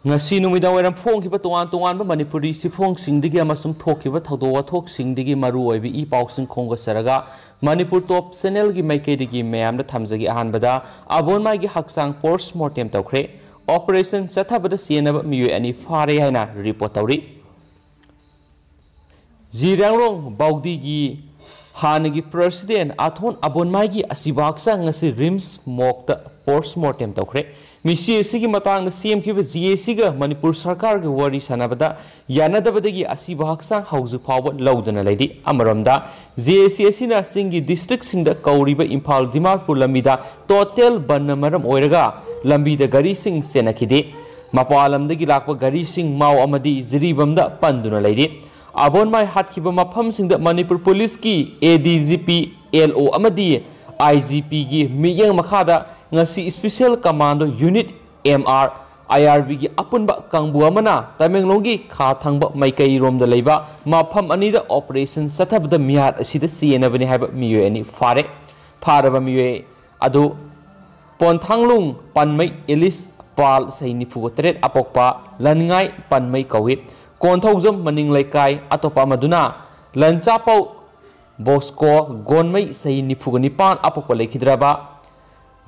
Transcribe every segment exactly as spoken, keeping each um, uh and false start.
ꯉꯁꯤ ꯅꯨꯃꯤꯗꯥꯡ ꯋꯥꯏꯔꯝ ꯐꯣꯡꯈꯤꯕ ꯇꯣꯉꯥꯟ ꯇꯣꯉꯥꯟꯕ ꯃꯅꯤꯄꯨꯔꯤ ꯆꯦꯐꯣꯡꯁꯤꯡꯗꯒꯤ ꯑꯃꯁꯨꯡ ꯊꯣꯛꯈꯤꯕ ꯊꯧꯗꯣꯛ ꯋꯥꯊꯣꯛꯁꯤꯡꯗꯒꯤ ꯃꯔꯨ ꯑꯣꯏꯕ ꯏ ꯄꯥꯎꯁꯤꯡ ꯈꯣꯝꯒꯠꯆꯔꯒ, ꯃꯅꯤꯄꯨꯔ ꯇꯣꯞ ꯆꯦꯅꯦꯜꯒꯤ ꯃꯥꯏꯀꯩꯗꯒꯤ ꯃꯌꯥꯝꯗ ꯊꯝꯖꯒꯦ꯫ ꯑꯍꯥꯟꯕꯗ, ꯑꯕꯣꯟꯃꯥꯏꯒꯤ ꯍꯛꯆꯥꯡ ꯄꯣꯁꯃꯣꯔꯇꯦꯝ ꯇꯧꯈ꯭ꯔꯦ꯫ ꯑꯣꯄꯔꯦꯁꯟ ꯆꯠꯊꯕꯗ ꯆꯦꯟꯅꯕ ꯃꯤꯑꯣꯏ ꯑꯅꯤ ꯐꯥꯔꯦ ꯍꯥꯏꯅ ꯔꯤꯄꯣꯔꯠ ꯇꯧꯔꯤ꯫ ꯖꯤꯔꯥꯡꯔꯣꯡ ꯕꯥꯎꯗꯤꯒꯤ ꯍꯥꯟꯅꯒꯤ ꯄ꯭ꯔꯁꯤꯗꯦꯟ ꯑꯊꯣꯟ ꯑꯕꯣꯟꯃꯥꯏꯒꯤ ꯑꯁꯤꯕ ꯍꯛꯆꯥꯡ ꯉꯁꯤ ꯔꯤꯝꯁ ꯃꯣꯔꯒꯇ ꯄꯣꯁꯃꯣꯔꯇꯦꯝ ꯇꯧꯈ꯭ꯔꯦ꯫ ꯃꯤꯁꯤ ꯑꯁꯤꯒꯤ ꯃꯇꯥꯡꯗ ꯁꯦꯝꯈꯤꯕ ꯖꯤ ꯑꯦ ꯁꯤꯒ ꯃꯅꯤꯄꯨꯔ ꯁꯔꯀꯥꯔꯒ ꯋꯥꯔꯤ ꯁꯥꯟꯅꯕꯗ ꯌꯥꯅꯗꯕꯗꯒꯤ ꯑꯁꯤꯕ ꯍꯛꯆꯥꯡ ꯍꯧꯖꯤꯛ ꯐꯥꯎꯕ ꯂꯧꯗꯨꯅ ꯂꯩꯔꯤ꯫ ꯑꯃꯔꯣꯝꯗ, ꯖꯤ ꯑꯦ ꯁꯤ ꯑꯁꯤꯅ ꯆꯤꯡꯒꯤ ꯗꯤꯁꯇ꯭ꯔꯤꯛꯁꯤꯡꯗ ꯀꯧꯔꯤꯕ ꯏꯝꯐꯥꯜ ꯗꯤꯃꯥꯄꯨꯔ ꯂꯝꯕꯤꯗ ꯇꯣꯇꯦꯜ ꯕꯟꯅ ꯃꯔꯝ ꯑꯣꯏꯔꯒ ꯂꯝꯕꯤꯗ ꯒꯥꯔꯤꯁꯤꯡ ꯆꯦꯟꯅꯈꯤꯗꯦ꯫ ꯃꯄꯥꯟ ꯂꯝꯗꯒꯤ ꯂꯥꯛꯄ ꯒꯥꯔꯤꯁꯤꯡ ꯃꯥꯎ ꯑꯃꯗꯤ ꯖꯤꯔꯤꯕꯝꯗ ꯄꯟꯗꯨꯅ ꯂꯩꯔꯤ꯫ ꯑꯕꯣꯟꯃꯥꯏ ꯍꯥꯠꯈꯤꯕ ꯃꯐꯝꯁꯤꯡꯗ ꯃꯅꯤꯄꯨꯔ ꯄꯨꯂꯤꯁꯀꯤ ꯑꯦ ꯗꯤ ꯖꯤ ꯄꯤ, ꯑꯦꯜ ꯑꯣ ꯑꯃꯗꯤ ꯑꯥꯏ ꯖꯤ ꯄꯤꯒꯤ ꯃꯤꯠꯌꯦꯡ ꯃꯈꯥꯗ ꯉꯁꯤ special commando unit, M R, I R ꯕꯤꯒꯤ ꯑꯄꯨꯟꯕ ꯀꯥꯡꯕꯨ ꯑꯃꯅ ꯇꯃꯦꯡꯂꯣꯡꯒꯤ ꯈꯥ ꯊꯪꯕ ꯃꯥꯏꯀꯩꯔꯣꯝꯗ ꯂꯩꯕ ꯃꯐꯝ ꯑꯅꯤꯗ ꯑꯣꯄꯔꯦꯁꯟ ꯆꯠꯊꯕꯗ ꯃꯤꯍꯥꯠ ꯑꯁꯤꯗ ꯆꯦꯟꯅꯕꯅꯤ ꯍꯥꯏꯕ ꯃꯤꯑꯣꯏ ꯑꯅꯤ ꯐꯥꯔꯦ꯫ ꯐꯥꯔꯕ ꯃꯤꯑꯣꯏ ꯑꯗꯨ ꯄꯣꯟꯊꯥꯡꯂꯨꯡ ꯄꯥꯟꯃꯩ ꯑꯦꯂꯤꯁ ꯄꯥꯜ, ꯆꯍꯤ ꯅꯤꯐꯨꯒ ꯇꯔꯦꯠ, ꯑꯄꯣꯛꯄ ꯂꯟꯉꯥꯏ ꯄꯥꯟꯃꯩ ꯀꯧꯏ꯫ ꯀꯣꯟꯊꯧꯖꯝ ꯃꯅꯤꯡ ꯂꯩꯀꯥꯏ꯫ ꯑꯇꯣꯞꯄ ꯑꯃꯗꯨꯅ ꯂꯟꯆꯥꯄꯧ ꯕꯣꯁꯀꯣ ꯒꯣꯟꯃꯩ, ꯆꯍꯤ ꯅꯤꯐꯨꯒ ꯅꯤꯄꯥꯟ, ꯑꯄꯣꯛꯄ ꯂꯩꯈꯤꯗ꯭ꯔꯕ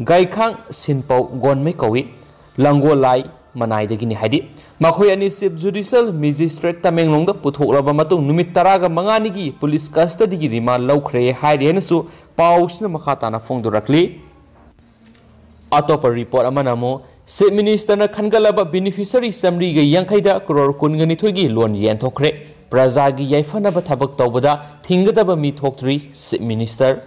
ꯒꯥꯏꯈꯥꯡ ꯁꯤꯟꯄꯧ ꯒꯣꯟꯃꯩ ꯀꯧꯏ꯫ ꯂꯪꯒꯣꯜꯂꯥꯏ ꯃꯅꯥꯏꯗꯒꯤꯅꯤ ꯍꯥꯏꯗꯤ꯫ ꯃꯈꯣꯏ ꯑꯅꯤ ꯆꯤꯐ ꯖꯨꯗꯤꯁꯤꯌꯦꯜ ꯃꯦꯖꯤꯁꯇ꯭ꯔꯦꯠ ꯇꯃꯦꯡꯂꯣꯡꯗ ꯄꯨꯊꯣꯛꯂꯕ ꯃꯇꯨꯡ ꯅꯨꯃꯤꯠ ꯇꯔꯥꯒ ꯃꯉꯥꯅꯤꯒꯤ ꯄꯨꯂꯤꯁ ꯀꯁꯇꯗꯤꯒꯤ ꯔꯤꯃꯥꯟ ꯂꯧꯈ꯭ꯔꯦ ꯍꯥꯏꯔꯤ ꯍꯥꯏꯅꯁꯨ ꯄꯥꯎꯁꯤꯅ ꯃꯈꯥ ꯇꯥꯅ ꯐꯣꯡꯗꯣꯔꯛꯂꯤ꯫ ꯑꯇꯣꯞꯄ ꯔꯤꯄꯣꯔꯠ ꯑꯃꯅ ꯑꯃꯨꯛ ꯆꯤꯐ ꯃꯤꯅꯤꯁꯇꯔꯅ ꯈꯟꯒꯠꯂꯕ ꯕꯦꯅꯤꯐꯤꯁꯔꯤ ꯆꯥꯃꯔꯤꯒ ꯌꯥꯡꯈꯩꯗ ꯀ꯭ꯔꯣꯔ ꯀꯨꯟꯒ ꯅꯤꯊꯣꯏꯒꯤ ꯂꯣꯟ ꯌꯦꯟꯊꯣꯛꯈ꯭ꯔꯦ꯫ ꯄ꯭ꯔꯖꯥꯒꯤ ꯌꯥꯏꯐꯅꯕ ꯊꯕꯛ ꯇꯧꯕꯗ ꯊꯤꯡꯒꯗꯕ ꯃꯤ ꯊꯣꯛꯇ꯭ꯔꯤ, chief minister.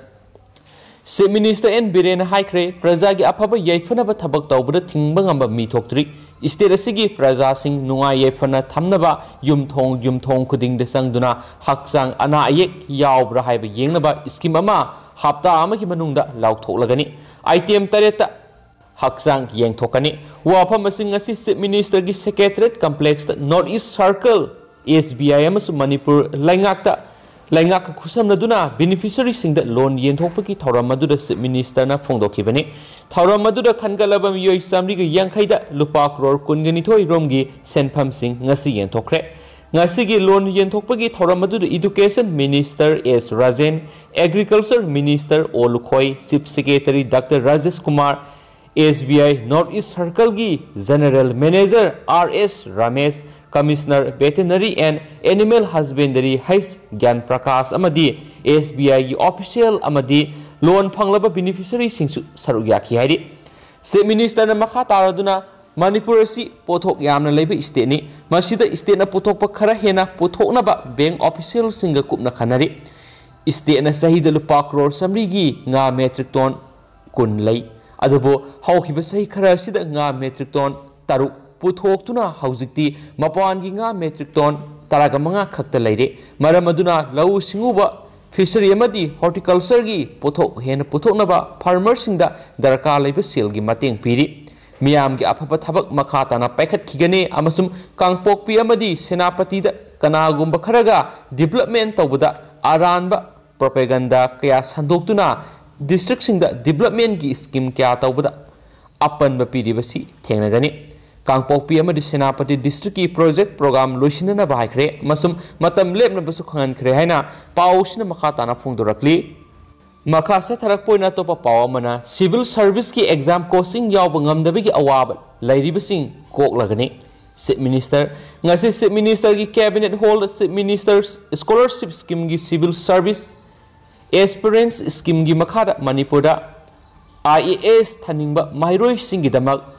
Chief minister N ꯕꯤꯔꯦꯟꯅ ꯍꯥꯏꯈ꯭ꯔꯦ, ꯄ꯭ꯔꯖꯥꯒꯤ ꯑꯐꯕ ꯌꯥꯏꯐꯅꯕ ꯊꯕꯛ ꯇꯧꯕꯗ ꯊꯤꯡꯕ ꯉꯝꯕ ꯃꯤ ꯊꯣꯛꯇ꯭ꯔꯤ꯫ ꯏꯁꯇꯦꯠ ꯑꯁꯤꯒꯤ ꯄ꯭ꯔꯖꯥꯁꯤꯡ ꯅꯨꯡꯉꯥꯏ ꯌꯥꯏꯐꯅ ꯊꯝꯅꯕ ꯌꯨꯝꯊꯣꯡ ꯌꯨꯝꯊꯣꯡ ꯈꯨꯗꯤꯡꯗ ꯆꯪꯗꯨꯅ ꯍꯛꯆꯥꯡ ꯑꯅꯥ ꯑꯌꯦꯛ ꯌꯥꯎꯕ꯭ꯔꯥ ꯍꯥꯏꯕ ꯌꯦꯡꯅꯕ ꯁ꯭ꯀꯤꯝ ꯑꯃ ꯍꯞꯇꯥ ꯑꯃꯒꯤ ꯃꯅꯨꯡꯗ ꯂꯥꯎꯊꯣꯛꯂꯒꯅꯤ꯫ ꯑꯥꯏꯇꯦꯝ ꯇꯔꯦꯠꯇ ꯍꯛꯆꯥꯡ ꯌꯦꯡꯊꯣꯛꯀꯅꯤ꯫ ꯋꯥꯐꯝ ꯑꯁꯤ ꯉꯁꯤ ꯆꯤꯐ ꯃꯤꯅꯤꯁꯇꯔꯒꯤ ꯁꯦꯀ꯭ꯔꯦꯇꯔꯤꯌꯦꯠ ꯀꯝꯄ꯭ꯂꯦꯛꯁꯇ ꯅꯣꯔꯠ ꯏꯁ ꯁꯔꯀꯜ, ꯑꯦꯁ ꯕꯤ ꯑꯥꯏ ꯑꯃꯁꯨꯡ ꯃꯅꯤꯄꯨꯔ ꯂꯩꯉꯥꯛꯇ, ꯂꯩꯉꯥꯛꯀ ꯈꯨꯠꯁꯝꯅꯗꯨꯅ ꯕꯦꯅꯤꯐꯤꯁꯔꯤꯁꯤꯡꯗ ꯂꯣꯟ ꯌꯦꯟꯊꯣꯛꯄꯒꯤ ꯊꯧꯔꯝ ꯑꯗꯨꯗ ꯆꯤꯐ ꯃꯤꯅꯤꯁꯇꯔꯅ ꯐꯣꯡꯗꯣꯛꯈꯤꯕꯅꯤ꯫ ꯊꯧꯔꯝ ꯑꯗꯨꯗ ꯈꯟꯒꯠꯂꯕ ꯃꯤꯑꯣꯏ ꯆꯥꯃꯔꯤꯒ ꯌꯥꯡꯈꯩꯗ ꯂꯨꯄꯥ ꯀ꯭ꯔꯣꯔ ꯀꯨꯟꯒ ꯅꯤꯊꯣꯏ ꯔꯣꯝꯒꯤ ꯁꯦꯟꯐꯝꯁꯤꯡ ꯉꯁꯤ ꯌꯦꯟꯊꯣꯛꯈ꯭ꯔꯦ꯫ ꯉꯁꯤꯒꯤ ꯂꯣꯟ ꯌꯦꯟꯊꯣꯛꯄꯒꯤ ꯊꯧꯔꯝ ꯑꯗꯨꯗ Education Minister S Rajen, Agriculture Minister ꯑꯣ Lukhoi, Chief Secretary Doctor Rajesh Kumar, S B I North East Circle ꯒꯤ General Manager R S Ramesh, Commissioner Veterinary and Animal Husbandary H ꯒ꯭ꯌꯥꯟ ꯄ꯭ꯔꯀꯥꯁ ꯑꯃꯗꯤ S B I ꯒꯤ official ꯑꯃꯗꯤ ꯂꯣꯟ ꯐꯪꯂꯕ beneficiary ꯁꯤꯡꯁꯨ ꯁꯔꯨꯛ ꯌꯥꯈꯤ ꯍꯥꯏꯔꯤ꯫ Chief Minister ꯅ ꯃꯈꯥ ꯇꯥꯔꯗꯨꯅ, ꯃꯅꯤꯄꯨꯔ ꯑꯁꯤ ꯄꯣꯠꯊꯣꯛ ꯌꯥꯝꯅ ꯂꯩꯕ state ꯅꯤ꯫ ꯃꯁꯤꯗ state ꯅ ꯄꯨꯊꯣꯛꯄ ꯈꯔ ꯍꯦꯟꯅ ꯄꯨꯊꯣꯛꯅꯕ bank official ꯁꯤꯡꯒ ꯀꯨꯞꯅ ꯈꯟꯅꯔꯤ꯫ State ꯅ ꯆꯍꯤꯗ ꯂꯨꯄꯥ ꯀ꯭ꯔꯣꯔ ꯆꯥꯃꯔꯤꯒꯤ ꯉꯥ metric ton ꯀꯨꯟ ꯂꯩ꯫ ꯑꯗꯨꯕꯨ ꯍꯧꯈꯤꯕ ꯆꯍꯤ ꯈꯔ ꯑꯁꯤꯗ ꯉꯥ metric ton ꯇꯔꯨꯛ ꯄꯨꯊꯣꯛꯇꯨꯅ ꯍꯧꯖꯤꯛꯇꯤ ꯃꯄꯥꯟꯒꯤ ꯉꯥ metric ton ꯇꯔꯥꯒ ꯃꯉꯥ ꯈꯛꯇ ꯂꯩꯔꯦ꯫ ꯃꯔꯝ ꯑꯗꯨꯅ ꯂꯧꯎ ꯁꯤꯡꯎꯕ, fishery ꯑꯃꯗꯤ horticulture ꯒꯤ ꯄꯣꯠꯊꯣꯛ ꯍꯦꯟꯅ ꯄꯨꯊꯣꯛꯅꯕ farmer ꯁꯤꯡꯗ ꯗꯔꯀꯥꯔ ꯂꯩꯕ ꯁꯦꯜꯒꯤ ꯃꯇꯦꯡ ꯄꯤꯔꯤ꯫ ꯃꯤꯌꯥꯝꯒꯤ ꯑꯐꯕ ꯊꯕꯛ ꯃꯈꯥ ꯇꯥꯅ ꯄꯥꯏꯈꯠꯈꯤꯒꯅꯤ ꯑꯃꯁꯨꯡ ꯀꯥꯡꯄꯣꯛꯄꯤ ꯑꯃꯗꯤ ꯁꯦꯅꯥꯄꯇꯤꯗ ꯀꯅꯥꯒꯨꯝꯕ ꯈꯔꯒ development ꯇꯧꯕꯗ ꯑꯔꯥꯟꯕ propaganda ꯀꯌꯥ ꯁꯟꯗꯣꯛꯇꯨꯅ district ꯁꯤꯡꯗ development ꯀꯤ scheme ꯀꯌꯥ ꯇꯧꯕꯗ ꯑꯄꯟꯕ ꯄꯤꯔꯤꯕꯁꯤ ꯊꯦꯡꯅꯒꯅꯤ꯫ ꯀꯥꯡꯄꯣꯛꯄꯤ ꯑꯃꯗꯤ ꯁꯦꯅꯥꯄꯇꯤ district ꯀꯤ project program ꯂꯣꯏꯁꯤꯟꯅꯅꯕ ꯍꯥꯏꯈ꯭ꯔꯦ ꯑꯃꯁꯨꯡ ꯃꯇꯝ ꯂꯦꯞꯅꯕꯁꯨ ꯈꯪꯍꯟꯈ꯭ꯔꯦ ꯍꯥꯏꯅ ꯄꯥꯎꯁꯤꯅ ꯃꯈꯥ ꯇꯥꯅ ꯐꯣꯡꯗꯣꯔꯛꯂꯤ꯫ ꯃꯈꯥ ꯆꯠꯊꯔꯛꯄ ꯑꯣꯏꯅ ꯑꯇꯣꯞꯄ ꯄꯥꯎ ꯑꯃꯅ, Civil Service ꯀꯤ exam coaching ꯌꯥꯎꯕ ꯉꯝꯗꯕꯒꯤ ꯑꯋꯥꯕ ꯂꯩꯔꯤꯕꯁꯤꯡ ꯀꯣꯛꯂꯒꯅꯤ꯫ Chief Minister, ꯉꯁꯤ Chief Minister ꯒꯤ Cabinet Hall ꯗ Chief Minister's Scholarship Scheme ꯒꯤ Civil Service Aspirants Scheme ꯒꯤ ꯃꯈꯥꯗ ꯃꯅꯤꯄꯨꯔꯗ I A S ꯊꯥꯅꯤꯡꯕ ꯃꯍꯩꯔꯣꯏꯁꯤꯡꯒꯤꯗꯃꯛ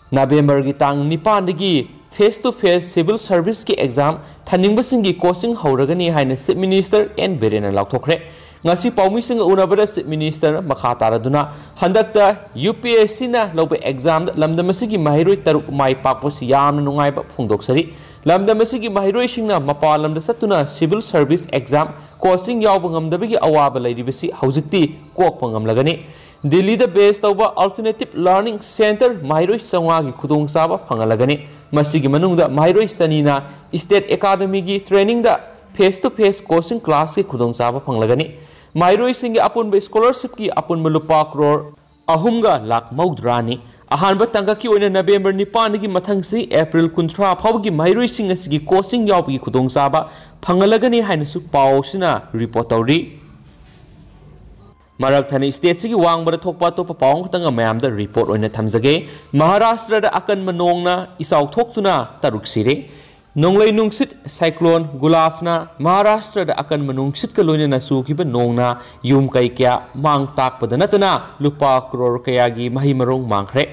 ꯅꯕꯦꯝꯕꯔꯒꯤ ꯇꯥꯡ ꯅꯤꯄꯥꯟꯗꯒꯤ face to face civil service ꯀꯤ exam ꯊꯥꯅꯤꯡꯕꯁꯤꯡꯒꯤ coaching ꯍꯧꯔꯒꯅꯤ ꯍꯥꯏꯅ Chief Minister N ꯕꯤꯔꯦꯟꯅ ꯂꯥꯎꯊꯣꯛꯈ꯭ꯔꯦ꯫ ꯉꯁꯤ ꯄꯥꯎꯃꯤꯁꯤꯡꯒ ꯎꯅꯕꯗ Chief Minister ꯃꯈꯥ ꯇꯥꯔꯗꯨꯅ, ꯍꯟꯗꯛꯇ U P S C ꯅ ꯂꯧꯕ exam ꯗ ꯂꯝꯗꯝ ꯑꯁꯤꯒꯤ ꯃꯍꯩꯔꯣꯏ ꯇꯔꯨꯛ ꯃꯥꯏ ꯄꯥꯛꯄꯁꯤ ꯌꯥꯝꯅ ꯅꯨꯡꯉꯥꯏꯕ ꯐꯣꯡꯗꯣꯛꯆꯔꯤ꯫ ꯂꯝꯗꯝ ꯑꯁꯤꯒꯤ ꯃꯍꯩꯔꯣꯏꯁꯤꯡꯅ ꯃꯄꯥꯟ ꯂꯝꯗ ꯆꯠꯇꯨꯅ civil service exam coaching ꯌꯥꯎꯕ ꯉꯝꯗꯕꯒꯤ ꯑꯋꯥꯕ ꯂꯩꯔꯤꯕꯁꯤ ꯍꯧꯖꯤꯛꯇꯤ ꯀꯣꯛꯄ ꯉꯝꯂꯒꯅꯤ꯫ ꯗꯤꯜꯂꯤꯗ base ꯇꯧꯕ Alternative Learning Centre ꯃꯍꯩꯔꯣꯏ ꯆꯥꯝꯃꯉꯥꯒꯤ ꯈꯨꯗꯣꯡꯆꯥꯕ ꯐꯪꯍꯜꯂꯒꯅꯤ꯫ ꯃꯁꯤꯒꯤ ꯃꯅꯨꯡꯗ ꯃꯍꯩꯔꯣꯏ ꯆꯅꯤꯅ State Academy ꯒꯤ training the face to face coaching class ꯀꯤ ꯈꯨꯗꯣꯡꯆꯥꯕ ꯐꯪꯂꯒꯅꯤ꯫ ꯃꯍꯩꯔꯣꯏꯁꯤꯡꯒꯤ ꯑꯄꯨꯟꯕ scholarship ꯀꯤ ꯑꯄꯨꯟꯕ ꯂꯨꯄꯥ ꯀ꯭ꯔꯣꯔ ꯑꯍꯨꯝꯒ ꯂꯥꯛ ꯃꯧꯗ꯭ꯔꯥꯅꯤ꯫ ꯑꯍꯥꯟꯕ ꯇꯥꯡꯀꯛꯀꯤ ꯑꯣꯏꯅ ꯅꯕꯦꯝꯕꯔ ꯅꯤꯄꯥꯟꯗꯒꯤ ꯃꯊꯪꯁꯤ ꯑꯦꯄ꯭ꯔꯤꯜ ꯀꯨꯟꯊ꯭ꯔꯥ ꯐꯥꯎꯕꯒꯤ ꯃꯍꯩꯔꯣꯏꯁꯤꯡ ꯑꯁꯤꯒꯤ ꯀꯣꯆꯤꯡ ꯌꯥꯎꯕꯒꯤ ꯈꯨꯗꯣꯡꯆꯥꯕ ꯐꯪꯍꯜꯂꯒꯅꯤ ꯍꯥꯏꯅꯁꯨ ꯄꯥꯎꯁꯤꯅ ꯔꯤꯄꯣꯔꯠ ꯇꯧꯔꯤ꯫ ꯃꯔꯛ ꯊꯠꯅ ꯁ꯭ꯇꯦꯠꯁꯤꯒꯤ ꯋꯥꯡꯃꯗ ꯊꯣꯛꯄ ꯑꯇꯣꯞꯄ ꯄꯥꯎ ꯑꯃꯈꯛꯇꯪꯒ ꯃꯌꯥꯝꯗ ꯔꯤꯄꯣꯔꯠ ꯑꯣꯏꯅ ꯊꯝꯖꯒꯦ꯫ ꯃꯍꯥꯔꯥꯁꯇ꯭ꯔꯗ ꯑꯀꯟꯕ ꯅꯣꯡꯅ ꯏꯆꯥꯎ ꯊꯣꯛꯇꯨꯅ ꯇꯔꯨꯛ ꯁꯤꯔꯦ꯫ ꯅꯣꯡꯂꯩ ꯅꯨꯡꯁꯤꯠ ꯁꯥꯏꯀ꯭ꯂꯣꯟ ꯒꯨꯂꯥꯐꯅ ꯃꯍꯥꯔꯥꯁꯇ꯭ꯔꯗ ꯑꯀꯟꯕ ꯅꯨꯡꯁꯤꯠꯀ ꯂꯣꯏꯅꯅ ꯆꯨꯈꯤꯕ ꯅꯣꯡꯅ ꯌꯨꯝ ꯀꯩ ꯀꯌꯥ ꯃꯥꯡ ꯇꯥꯛꯄꯗ ꯅꯠꯇꯅ ꯂꯨꯄꯥ ꯀ꯭ꯔꯣꯔ ꯀꯌꯥꯒꯤ ꯃꯍꯩ ꯃꯔꯣꯡ ꯃꯥꯡꯈ꯭ꯔꯦ꯫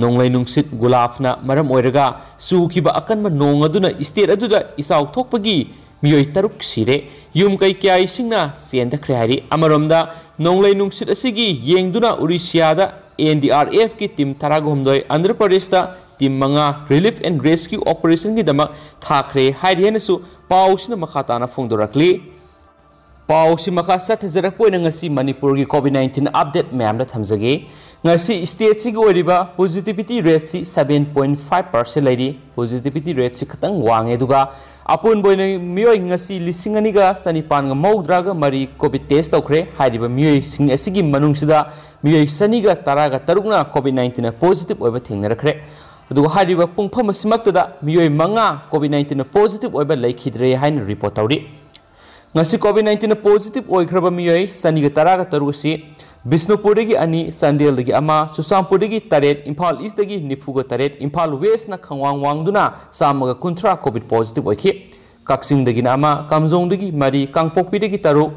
ꯅꯣꯡꯂꯩ ꯅꯨꯡꯁꯤꯠ ꯒꯨꯂꯥꯐꯅ ꯃꯔꯝ ꯑꯣꯏꯔꯒ ꯆꯨꯈꯤꯕ ꯑꯀꯟꯕ ꯅꯣꯡ ꯑꯗꯨꯅ ꯁ꯭ꯇꯦꯠ ꯑꯗꯨꯗ ꯏꯆꯥꯎ ꯊꯣꯛꯄꯒꯤ ꯃꯤꯑꯣꯏ ꯇꯔꯨꯛ ꯁꯤꯔꯦ꯫ ꯌꯨꯝ ꯀꯩ ꯀꯌꯥ ꯏꯁꯤꯡꯅ ꯆꯦꯟꯊꯈ꯭ꯔꯦ ꯍꯥꯏꯔꯤ꯫ ꯑꯃꯔꯣꯝꯗ ꯅꯣꯡꯂꯩ ꯅꯨꯡꯁꯤꯠ ꯑꯁꯤꯒꯤ ꯌꯦꯡꯗꯨꯅ ꯎꯔꯤꯁꯤꯌꯥꯗ ꯑꯦꯟ ꯗꯤ ꯑꯥꯔ ꯑꯦꯐꯀꯤ ꯇꯤꯝ ꯇꯔꯥꯒ ꯍꯨꯝꯗꯣꯏ, ꯑꯟꯙ꯭ꯔ ꯄ꯭ꯔꯗꯦꯁꯇ ꯇꯤꯝ ꯃꯉꯥ, ꯔꯤꯂꯤꯐ ꯑꯦꯟ ꯔꯦꯁꯀ꯭ꯌꯨ ꯑꯣꯄꯔꯦꯁꯟꯒꯤꯗꯃꯛ ꯊꯥꯈ꯭ꯔꯦ ꯍꯥꯏꯔꯤ ꯍꯥꯏꯅꯁꯨ ꯄꯥꯎꯁꯤꯅ ꯃꯈꯥ ꯇꯥꯅ ꯐꯣꯡꯗꯣꯔꯛꯂꯤ꯫ ꯄꯥꯎꯁꯤ ꯃꯈꯥ ꯆꯠꯊꯖꯔꯛꯄ ꯑꯣꯏꯅ ꯉꯁꯤ ꯃꯅꯤꯄꯨꯔꯒꯤ ꯀꯣꯚꯤꯗ ꯅꯥꯏꯟꯇꯤꯟ ꯑꯞꯗꯦꯠ ꯃꯌꯥꯝꯗ ꯊꯝꯖꯒꯦ꯫ ꯉꯁꯤ ꯁ꯭ꯇꯦꯠꯁꯤꯒꯤ ꯑꯣꯏꯔꯤꯕ ꯄꯣꯖꯤꯇꯤꯚꯤꯇꯤ ꯔꯦꯠꯁꯤ ꯁꯚꯦꯟ ꯄꯣꯏꯟ ꯐꯥꯏꯚ ꯄꯥꯔꯁꯦꯟ ꯂꯩꯔꯤ꯫ ꯄꯣꯖꯤꯇꯤꯚꯤꯇꯤ ꯔꯦꯠꯁꯤ ꯈꯤꯇꯪ ꯋꯥꯡꯉꯦ, ꯑꯗꯨꯒ ꯑꯄꯨꯟꯕ ꯑꯣꯏꯅ ꯃꯤꯑꯣꯏ ꯉꯁꯤ ꯂꯤꯁꯤꯡ ꯑꯅꯤꯒ ꯆꯅꯤꯄꯥꯟꯒ ꯃꯧꯗ꯭ꯔꯥꯒ ꯃꯔꯤ ꯀꯣꯚꯤꯗ ꯇꯦꯁ ꯇꯧꯈ꯭ꯔꯦ꯫ ꯍꯥꯏꯔꯤꯕ ꯃꯤꯑꯣꯏꯁꯤꯡ ꯑꯁꯤꯒꯤ ꯃꯅꯨꯡꯁꯤꯗ ꯃꯤꯑꯣꯏ ꯆꯅꯤꯒ ꯇꯔꯥꯒ ꯇꯔꯨꯛꯅ ꯀꯣꯚꯤꯗ ꯅꯥꯏꯟꯇꯤꯟ ꯄꯣꯖꯤꯇꯤꯚ ꯑꯣꯏꯕ ꯊꯦꯡꯅꯔꯛꯈ꯭ꯔꯦ꯫ ꯑꯗꯨꯒ ꯍꯥꯏꯔꯤꯕ ꯄꯨꯡꯐꯝ ꯑꯁꯤꯃꯛꯇꯗ ꯃꯤꯑꯣꯏ ꯃꯉꯥ ꯀꯣꯚꯤꯗ ꯅꯥꯏꯟꯇꯤꯟ ꯄꯣꯖꯤꯇꯤꯚ ꯑꯣꯏꯕ ꯂꯩꯈꯤꯗ꯭ꯔꯦ ꯍꯥꯏꯅ ꯔꯤꯄꯣꯔꯠ ꯇꯧꯔꯤ꯫ ꯉꯁꯤ ꯀꯣꯚꯤꯗ ꯅꯥꯏꯟꯇꯤꯟ ꯄꯣꯖꯤꯇꯤꯚ ꯑꯣꯏꯈ꯭ꯔꯕ ꯃꯤꯑꯣꯏ ꯆꯅꯤꯒ ꯇꯔꯥꯒ ꯇꯔꯨꯛ ꯑꯁꯤ ꯕꯤꯁꯅꯨꯄꯨꯔꯗꯒꯤ ꯑꯅꯤ, ꯆꯥꯟꯗꯦꯜꯗꯒꯤ ꯑꯃ, ꯆꯨꯔꯆꯥꯟꯄꯨꯔꯗꯒꯤ ꯇꯔꯦꯠ, ꯏꯝꯐꯥꯜ ꯏꯁꯇꯒꯤ ꯅꯤꯐꯨꯒ ꯇꯔꯦꯠ, ꯏꯝꯐꯥꯜ ꯋꯦꯁꯅ ꯈꯪꯋꯥꯡ ꯋꯥꯡꯗꯨꯅ ꯆꯥꯝꯃꯒ ꯀꯨꯟꯊ꯭ꯔꯥ ꯀꯣꯚꯤꯗ ꯄꯣꯖꯤꯇꯤꯚ ꯑꯣꯏꯈꯤ꯫ ꯀꯛꯆꯤꯡꯗꯒꯤꯅ ꯑꯃ, ꯀꯥꯝꯖꯣꯡꯗꯒꯤ ꯃꯔꯤ, ꯀꯥꯡꯄꯣꯛꯄꯤꯗꯒꯤ ꯇꯔꯨꯛ,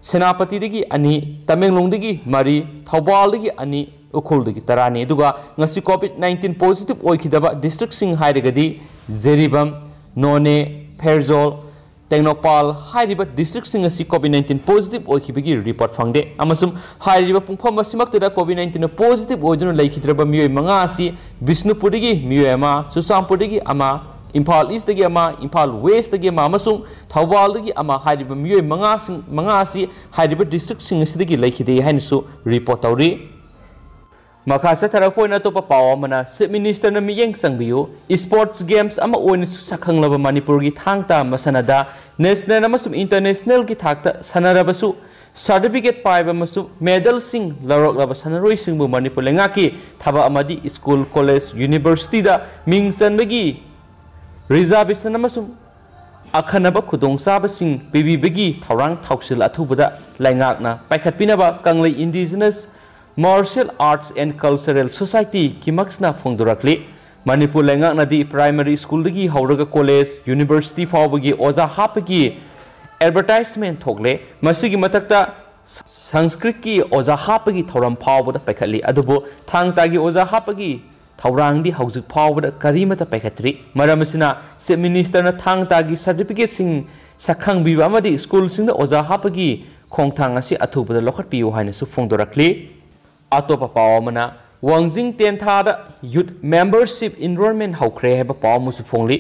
ꯁꯦꯅꯥꯄꯇꯤꯗꯒꯤ ꯑꯅꯤ, ꯇꯃꯦꯡꯂꯣꯡꯗꯒꯤ ꯃꯔꯤ, ꯊꯧꯕꯥꯜꯗꯒꯤ ꯑꯅꯤ, ꯎꯈ꯭ꯔꯨꯜꯗꯒꯤ ꯇꯔꯥꯅꯤ꯫ ꯑꯗꯨꯒ ꯉꯁꯤ ꯀꯣꯚꯤꯗ ꯅꯥꯏꯟꯇꯤꯟ ꯄꯣꯖꯤꯇꯤꯚ ꯑꯣꯏꯈꯤꯗꯕ ꯗꯤꯁꯇ꯭ꯔꯤꯛꯁꯤꯡ ꯍꯥꯏꯔꯒꯗꯤ ꯖꯤꯔꯤꯕꯥꯝ, ꯅꯣꯅꯦ, ꯐꯦꯔꯖꯣꯜ, ꯇꯦꯡꯅꯧꯄꯥꯜ ꯍꯥꯏꯔꯤꯕ ꯗꯤꯁꯇ꯭ꯔꯤꯛꯁꯤꯡ ꯑꯁꯤ ꯀꯣꯚꯤꯗ ꯅꯥꯏꯟꯇꯤꯟ ꯄꯣꯖꯤꯇꯤꯚ ꯑꯣꯏꯈꯤꯕꯒꯤ ꯔꯤꯄꯣꯔꯠ ꯐꯪꯗꯦ꯫ ꯑꯃꯁꯨꯡ ꯍꯥꯏꯔꯤꯕ ꯄꯨꯡꯐꯝ ꯑꯁꯤꯃꯛꯇꯗ ꯀꯣꯚꯤꯗ ꯅꯥꯏꯟꯇꯤꯟ ꯄꯣꯖꯤꯇꯤꯚ ꯑꯣꯏꯗꯨꯅ ꯂꯩꯈꯤꯗ꯭ꯔꯕ ꯃꯤꯑꯣꯏ ꯃꯉꯥ ꯑꯁꯤ ꯕꯤꯁꯅꯨꯄꯨꯔꯗꯒꯤ ꯃꯤꯑꯣꯏ ꯑꯃ, ꯆꯨꯔꯆꯥꯟꯄꯨꯔꯗꯒꯤ ꯑꯃ, ꯏꯝꯐꯥꯜ ꯏꯁꯇꯒꯤ ꯑꯃ, ꯏꯝꯐꯥꯜ ꯋꯦꯁꯇꯒꯤ ꯑꯃ ꯑꯃꯁꯨꯡ ꯊꯧꯕꯥꯜꯗꯒꯤ ꯑꯃ ꯍꯥꯏꯔꯤꯕ ꯃꯤꯑꯣꯏ ꯃꯉꯥꯁꯤꯡ, ꯃꯉꯥ ꯑꯁꯤ ꯍꯥꯏꯔꯤꯕ ꯗꯤꯁꯇ꯭ꯔꯤꯛꯁꯤꯡ ꯑꯁꯤꯗꯒꯤ ꯂꯩꯈꯤꯗꯦ ꯍꯥꯏꯅꯁꯨ ꯔꯤꯄꯣꯔꯠ ꯇꯧꯔꯤ꯫ ꯃꯈꯥ ꯆꯠꯊꯔꯛꯄ ꯑꯣꯏꯅ ꯑꯇꯣꯞꯄ ꯄꯥꯎ ꯑꯃꯅ, ꯆꯤꯐ ꯃꯤꯅꯤꯁꯇꯔꯅ ꯃꯤꯠꯌꯦꯡ ꯆꯪꯕꯤꯌꯨ, ꯏꯁꯄꯣꯔꯠꯁ ꯒꯦꯝꯁ ꯑꯃ ꯑꯣꯏꯅꯁꯨ ꯁꯛꯈꯪꯂꯕ ꯃꯅꯤꯄꯨꯔꯒꯤ ꯊꯥꯡ ꯇꯥ ꯃꯁꯥꯟꯅꯗ ꯅꯦꯁꯅꯦꯜ ꯑꯃꯁꯨꯡ ꯏꯟꯇꯔꯅꯦꯁꯅꯦꯜꯒꯤ ꯊꯥꯛꯇ ꯁꯥꯟꯅꯔꯕꯁꯨ ꯁꯥꯔꯇꯤꯐꯤꯀꯦꯠ ꯄꯥꯏꯕ ꯑꯃꯁꯨꯡ ꯃꯦꯗꯜꯁꯤꯡ ꯂꯧꯔꯛꯂꯕ ꯁꯥꯟꯅꯔꯣꯏꯁꯤꯡꯕꯨ ꯃꯅꯤꯄꯨꯔ ꯂꯩꯉꯥꯛꯀꯤ ꯊꯕꯛ ꯑꯃꯗꯤ ꯁ꯭ꯀꯨꯜ, ꯀꯣꯂꯦꯖ, ꯌꯨꯅꯤꯚꯔꯁꯤꯇꯤꯗ ꯃꯤꯡ ꯆꯟꯕꯒꯤ ꯔꯤꯖꯥꯔꯕꯦꯁꯟ ꯑꯃꯁꯨꯡ ꯑꯈꯟꯅꯕ ꯈꯨꯗꯣꯡꯆꯥꯕꯁꯤꯡ ꯄꯤꯕꯤꯕꯒꯤ ꯊꯧꯔꯥꯡ ꯊꯧꯁꯤꯜ ꯑꯊꯨꯕꯗ ꯂꯩꯉꯥꯛꯅ ꯄꯥꯏꯈꯠꯄꯤꯅꯕ Kanglei Indigenous Martial Arts and Cultural Society, ꯀꯤꯃꯛꯁꯅ ꯐꯣꯡꯗꯣꯔꯛꯂꯤ꯫ ꯃꯅꯤꯄꯨꯔ ꯂꯩꯉꯥꯛꯅꯗꯤ ꯄ꯭ꯔꯥꯏꯃꯔꯤ ꯁ꯭ꯀꯨꯜꯗꯒꯤ ꯍꯧꯔꯒ ꯀꯣꯂꯦꯖ, ꯌꯨꯅꯤꯚꯔꯁꯤꯇꯤ ꯐꯥꯎꯕꯒꯤ ꯑꯣꯖꯥ ꯍꯥꯞꯄꯒꯤ ꯑꯦꯗꯚꯔꯇꯥꯏꯖꯃꯦꯟ ꯊꯣꯛꯂꯦ꯫ ꯃꯁꯤꯒꯤ ꯃꯊꯛꯇ ꯁꯪꯁꯀ꯭ꯔꯤꯠꯀꯤ ꯑꯣꯖꯥ ꯍꯥꯞꯄꯒꯤ ꯊꯧꯔꯝ ꯐꯥꯎꯕꯗ ꯄꯥꯏꯈꯠꯂꯤ꯫ ꯑꯗꯨꯕꯨ ꯊꯥꯡ ꯇꯥꯒꯤ ꯑꯣꯖꯥ ꯍꯥꯞꯄꯒꯤ ꯊꯧꯔꯥꯡꯗꯤ ꯍꯧꯖꯤꯛ ꯐꯥꯎꯕꯗ ꯀꯔꯤꯃꯠꯇ ꯄꯥꯏꯈꯠꯇ꯭ꯔꯤ꯫ ꯃꯔꯝ ꯑꯁꯤꯅ ꯆꯤꯐ ꯃꯤꯅꯤꯁꯇꯔꯅ ꯊꯥꯡ ꯇꯥꯒꯤ ꯁꯥꯔꯇꯤꯐꯤꯀꯦꯠꯁꯤꯡ ꯁꯛꯈꯪꯕꯤꯕ ꯑꯃꯗꯤ ꯁ꯭ꯀꯨꯜꯁꯤꯡꯗ ꯑꯣꯖꯥ ꯍꯥꯞꯄꯒꯤ ꯈꯣꯡꯊꯥꯡ ꯑꯁꯤ ꯑꯊꯨꯕꯗ ꯂꯧꯈꯠꯄꯤꯌꯨ ꯍꯥꯏꯅꯁꯨ ꯐꯣꯡꯗꯣꯔꯛꯂꯤ꯫ ꯑꯇꯣꯞꯄ ꯄꯥꯎ ꯑꯃꯅ, ꯋꯥꯡꯖꯤꯡ ꯇꯦꯟꯊꯥꯗ ꯌꯨꯠ ꯃꯦꯝꯕꯔꯁꯤꯞ ꯏꯟꯔꯣꯜꯃꯦꯟ ꯍꯧꯈ꯭ꯔꯦ ꯍꯥꯏꯕ ꯄꯥꯎ ꯑꯃꯁꯨ ꯐꯣꯡꯂꯤ꯫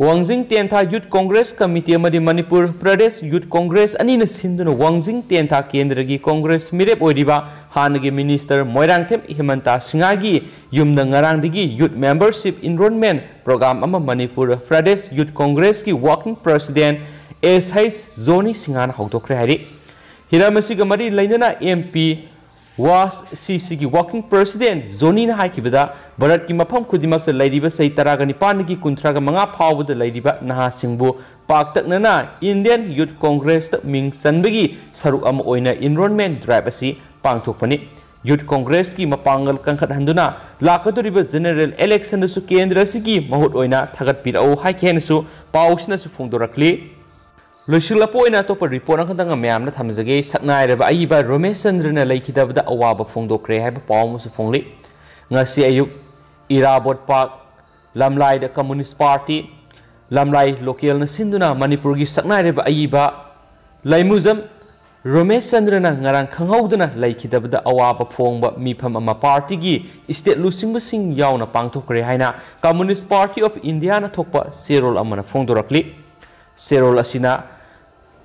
ꯋꯥꯡꯖꯤꯡ ꯇꯦꯟꯊꯥ ꯌꯨꯠ ꯀꯣꯡꯒ꯭ꯔꯦꯁ ꯀꯃꯤꯇꯤ ꯑꯃꯗꯤ ꯃꯅꯤꯄꯨꯔ ꯄ꯭ꯔꯗꯦꯁ ꯌꯨꯠ ꯀꯣꯡꯒ꯭ꯔꯦꯁ ꯑꯅꯤꯅ ꯁꯤꯟꯗꯨꯅ ꯋꯥꯡꯖꯤꯡ ꯇꯦꯟꯊꯥ ꯀꯦꯟꯗ꯭ꯔꯒꯤ ꯀꯣꯡꯒ꯭ꯔꯦꯁ ꯃꯤꯔꯦꯞ ꯑꯣꯏꯔꯤꯕ ꯍꯥꯟꯅꯒꯤ ꯃꯤꯅꯤꯁꯇꯔ ꯃꯣꯏꯔꯥꯡꯊꯦꯝ ꯍꯤꯃꯟꯇ ꯁꯤꯡꯍꯒꯤ ꯌꯨꯝꯗ ꯉꯔꯥꯡꯗꯒꯤ ꯌꯨꯠ ꯃꯦꯝꯕꯔꯁꯤꯞ ꯏꯟꯔꯣꯜꯃꯦꯟ ꯄ꯭ꯔꯣꯒ꯭ꯔꯥꯝ ꯑꯃ ꯃꯅꯤꯄꯨꯔ ꯄ꯭ꯔꯗꯦꯁ ꯌꯨꯠ ꯀꯣꯡꯒ꯭ꯔꯦꯁꯀꯤ ꯋꯥꯔꯀꯤꯡ ꯄ꯭ꯔꯁꯤꯗꯦꯟ ꯑꯦꯁ ꯍꯩꯆ ꯖꯣꯅꯤ ꯁꯤꯡꯍꯅ ꯍꯧꯗꯣꯛꯈ꯭ꯔꯦ ꯍꯥꯏꯔꯤ꯫ ꯍꯤꯔꯝ ꯑꯁꯤꯒ ꯃꯔꯤ ꯂꯩꯅꯅ ꯑꯦꯝ ꯄꯤ ꯋꯥꯁ ꯁꯤ ꯁꯤꯒꯤ ꯋꯥꯔꯀꯤꯡ ꯄ꯭ꯔꯁꯤꯗꯦꯟ ꯖꯣꯅꯤꯅ ꯍꯥꯏꯈꯤꯕꯗ, ꯚꯥꯔꯠꯀꯤ ꯃꯐꯝ ꯈꯨꯗꯤꯡꯃꯛꯇ ꯂꯩꯔꯤꯕ ꯆꯍꯤ ꯇꯔꯥꯒ ꯅꯤꯄꯥꯟꯗꯒꯤ ꯀꯨꯟꯊ꯭ꯔꯥꯒ ꯃꯉꯥ ꯐꯥꯎꯕꯗ ꯂꯩꯔꯤꯕ ꯅꯍꯥꯁꯤꯡꯕꯨ ꯄꯥꯛꯇꯛꯅꯅ ꯏꯟꯗꯤꯌꯟ ꯌꯨꯠ ꯀꯣꯡꯒ꯭ꯔꯦꯁꯇ ꯃꯤꯡ ꯆꯟꯕꯒꯤ ꯁꯔꯨꯛ ꯑꯃ ꯑꯣꯏꯅ ꯏꯟꯔꯣꯜꯃꯦꯟ ꯗ꯭ꯔꯥꯏꯚ ꯑꯁꯤ ꯄꯥꯡꯊꯣꯛꯄꯅꯤ꯫ ꯌꯨꯠ ꯀꯣꯡꯒ꯭ꯔꯦꯁꯀꯤ ꯃꯄꯥꯡꯒꯜ ꯀꯟꯈꯠꯍꯟꯗꯨꯅ ꯂꯥꯛꯀꯗꯧꯔꯤꯕ ꯖꯦꯅꯔꯦꯜ ꯏꯂꯦꯛꯁꯟꯗꯁꯨ ꯀꯦꯟꯗ꯭ꯔ ꯑꯁꯤꯒꯤ ꯃꯍꯨꯠ ꯑꯣꯏꯅ ꯊꯥꯒꯠꯄꯤꯔꯛꯎ ꯍꯥꯏꯈꯤ ꯍꯥꯏꯅꯁꯨ ꯄꯥꯎꯁꯤꯅꯁꯨ ꯐꯣꯡꯗꯣꯔꯛꯂꯤ꯫ ꯂꯣꯏꯁꯤꯜꯂꯛꯄ ꯑꯣꯏꯅ ꯑꯇꯣꯞꯄ ꯔꯤꯄꯣꯔꯠ ꯑꯃꯈꯛꯇꯪ ꯃꯌꯥꯝꯅ ꯊꯝꯖꯒꯦ꯫ ꯁꯛꯅꯥꯏꯔꯕ ꯑꯏꯕ ꯔꯣꯃꯦꯁ ꯆꯟꯗ꯭ꯔꯅ ꯂꯩꯈꯤꯗꯕꯗ ꯑꯋꯥꯕ ꯐꯣꯡꯗꯣꯛꯈ꯭ꯔꯦ ꯍꯥꯏꯕ ꯄꯥꯎ ꯑꯃꯁꯨ ꯐꯣꯡꯂꯤ꯫ ꯉꯁꯤ ꯑꯌꯨꯛ ꯏꯔꯥꯕꯣꯠ ꯄꯥꯔꯛ, ꯂꯝꯂꯥꯏꯗ ꯀꯝꯃꯨꯅꯤꯁ ꯄꯥꯔꯇꯤ, ꯂꯝꯂꯥꯏ ꯂꯣꯀꯦꯜꯅ ꯁꯤꯟꯗꯨꯅ ꯃꯅꯤꯄꯨꯔꯒꯤ ꯁꯛꯅꯥꯏꯔꯕ ꯑꯏꯕ ꯂꯩꯃꯨꯖꯝ ꯔꯣꯃꯦꯁ ꯆꯟꯗ꯭ꯔꯅ ꯉꯔꯥꯡ ꯈꯪꯍꯧꯗꯅ ꯂꯩꯈꯤꯗꯕꯗ ꯑꯋꯥꯕ ꯐꯣꯡꯕ ꯃꯤꯐꯝ ꯑꯃ ꯄꯥꯔꯇꯤꯒꯤ ꯁ꯭ꯇꯦꯠ ꯂꯨꯆꯤꯡꯕꯁꯤꯡ ꯌꯥꯎꯅ ꯄꯥꯡꯊꯣꯛꯈ꯭ꯔꯦ ꯍꯥꯏꯅ ꯀꯝꯃꯨꯅꯤꯁ ꯄꯥꯔꯇꯤ ꯑꯣꯐ ꯏꯟꯗꯤꯌꯥꯅ ꯊꯣꯛꯄ ꯆꯦꯔꯣꯜ ꯑꯃꯅ ꯐꯣꯡꯗꯣꯔꯛꯂꯤ꯫ ꯆꯦꯔꯣꯜ ꯑꯁꯤꯅ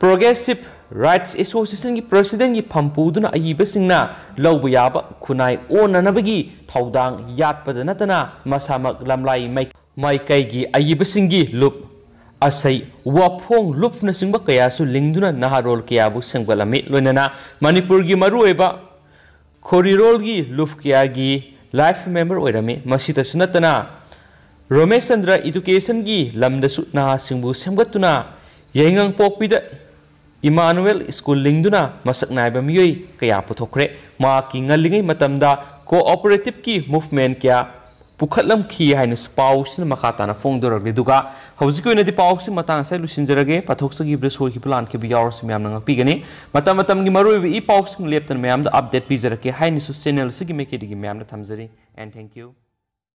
ꯄ꯭ꯔꯣꯒ꯭ꯔꯦꯁꯤꯚ ꯔꯥꯏꯠꯁ ꯑꯦꯁꯣꯁꯤꯌꯦꯁꯟꯒꯤ ꯄ꯭ꯔꯁꯤꯗꯦꯟꯒꯤ ꯐꯝ ꯄꯨꯗꯨꯅ ꯑꯏꯕꯁꯤꯡꯅ ꯂꯧꯕ ꯌꯥꯕ ꯈꯨꯟꯅꯥꯏ ꯑꯣꯟꯅꯅꯕꯒꯤ ꯊꯧꯗꯥꯡ ꯌꯥꯠꯄꯗ ꯅꯠꯇꯅ ꯃꯁꯥꯃꯛ ꯂꯝꯂꯥꯏ ꯃꯥꯏ-, ꯃꯥꯏꯀꯩꯒꯤ ꯑꯏꯕꯁꯤꯡꯒꯤ ꯂꯨꯞ ꯑꯁꯩ, ꯋꯥꯐꯣꯡ, ꯂꯨꯞꯅꯆꯤꯡꯕ ꯀꯌꯥꯁꯨ ꯂꯤꯡꯗꯨꯅ ꯅꯍꯥꯔꯣꯜ ꯀꯌꯥꯕꯨ ꯁꯦꯝꯒꯠꯂꯝꯃꯤ꯫ ꯂꯣꯏꯅꯅ ꯃꯅꯤꯄꯨꯔꯒꯤ ꯃꯔꯨꯑꯣꯏꯕ ꯈꯣꯔꯤꯔꯣꯜꯒꯤ ꯂꯨꯞ ꯀꯌꯥꯒꯤ life member ꯑꯣꯏꯔꯝꯃꯤ꯫ ꯃꯁꯤꯗꯁꯨ ꯅꯠꯇꯅ ꯔꯣꯃꯦꯁ ꯆꯟꯗ꯭ꯔ educationꯒꯤ ꯂꯝꯗꯁꯨ ꯅꯍꯥꯁꯤꯡꯕꯨ ꯁꯦꯝꯒꯠꯇꯨꯅ ꯌꯥꯏꯉꯪꯄꯣꯛꯄꯤꯗ ꯏꯃꯥꯅꯨꯑꯦꯜ ꯁ꯭ꯀꯨꯜ ꯂꯤꯡꯗꯨꯅ ꯃꯁꯛ ꯅꯥꯏꯕ ꯃꯤꯑꯣꯏ ꯀꯌꯥ ꯄꯨꯊꯣꯛꯈ꯭ꯔꯦ꯫ ꯃꯍꯥꯛꯀꯤ ꯉꯜꯂꯤꯉꯩ ꯃꯇꯝꯗ cooperativeꯀꯤ movement ꯀꯌꯥ ꯄꯨꯈꯠꯂꯝꯈꯤ ꯍꯥꯏꯅꯁꯨ ꯄꯥꯎꯁꯤꯅ ꯃꯈꯥ ꯇꯥꯅ ꯐꯣꯡꯗꯣꯔꯛꯂꯤ꯫ ꯑꯗꯨꯒ ꯍꯧꯖꯤꯛꯀꯤ ꯑꯣꯏꯅꯗꯤ ꯄꯥꯎꯁꯤ ꯃꯇꯥꯡ ꯑꯁꯤꯗ ꯂꯣꯏꯁꯤꯟꯖꯔꯒꯦ꯫ ꯄꯥꯊꯣꯛꯆꯈꯤꯕꯗ ꯁꯣꯏꯈꯤꯕ ꯂꯥꯟꯈꯤꯕ ꯌꯥꯎꯔꯁꯨ ꯃꯌꯥꯝꯅ ꯉꯥꯛꯄꯤꯒꯅꯤ꯫ ꯃꯇꯝ ꯃꯇꯝꯒꯤ ꯃꯔꯨꯑꯣꯏꯕ ꯏ ꯄꯥꯎꯁꯤꯡ ꯂꯦꯞꯇꯅ ꯃꯌꯥꯝꯗ update ꯄꯤꯖꯔꯛꯀꯦ ꯍꯥꯏꯅꯁꯨ channel ꯑꯁꯤꯒꯤ ꯃꯥꯏꯀꯩꯗꯒꯤ ꯃꯌꯥꯝꯗ ꯊꯝꯖꯔꯤ꯫ And thank you.